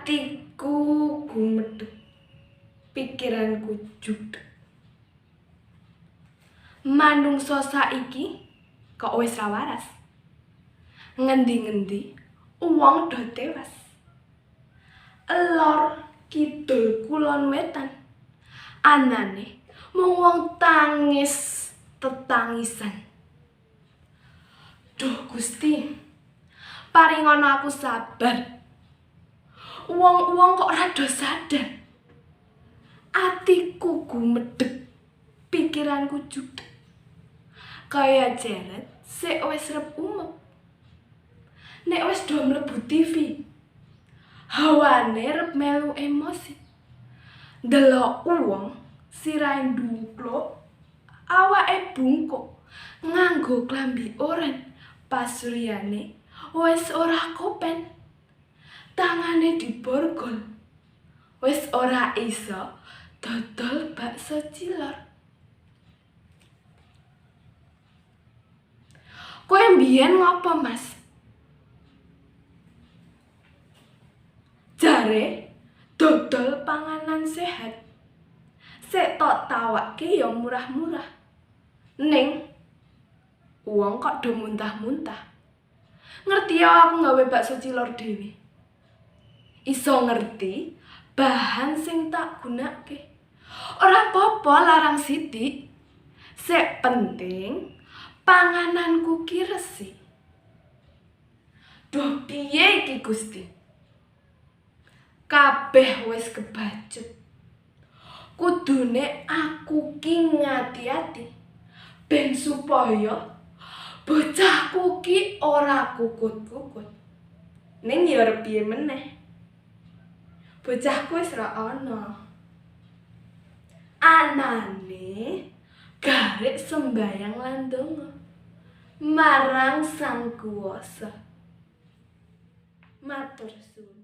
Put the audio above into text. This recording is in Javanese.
Atiku gumedhek, pikiranku judhek. Manungsa saiki kok wis ra waras. Ngendi-ngendi wong do tewas. Elor kidul kulon wetan. Anane mung wong tangis tetangisan. Duh Gusti, paringono aku sabar. Wong-wong kok rada sadar. Atiku gumedhek, pikiranku judhek. Kaya jeret sik wis rep umep. Nek wis do mlebu TV, hawane rep melu emosi. Ndelok wong sirahe ndungkluk, awake bungkuk, nganggo klambi oren, pasuryane wis ora kopen. Tangane diborgol, wis ora iso dodol bakso cilor. Kowe mbiyen ngopo, Mas? Jare dodol panganan sehat. Sik tok tawakke ya murah-murah. Ning wong kok do muntah-muntah. Ngerti ya aku gawe bakso cilor dhewe. Iso ngerti bahan sing tak gunake. Ora apa-apa larang sithik. Sik penting pangananku ki resik. Duh piye iki Gusti? Kabeh wis kebacut. Kudune aku ki ngati-ati ben supaya bocahku ki ora kukut-kukut. Ning ya arep piye meneh? Bocahku wis ora ana. Anane garek sembayang lan donga marang Sang Kuwasa. Matur suwun.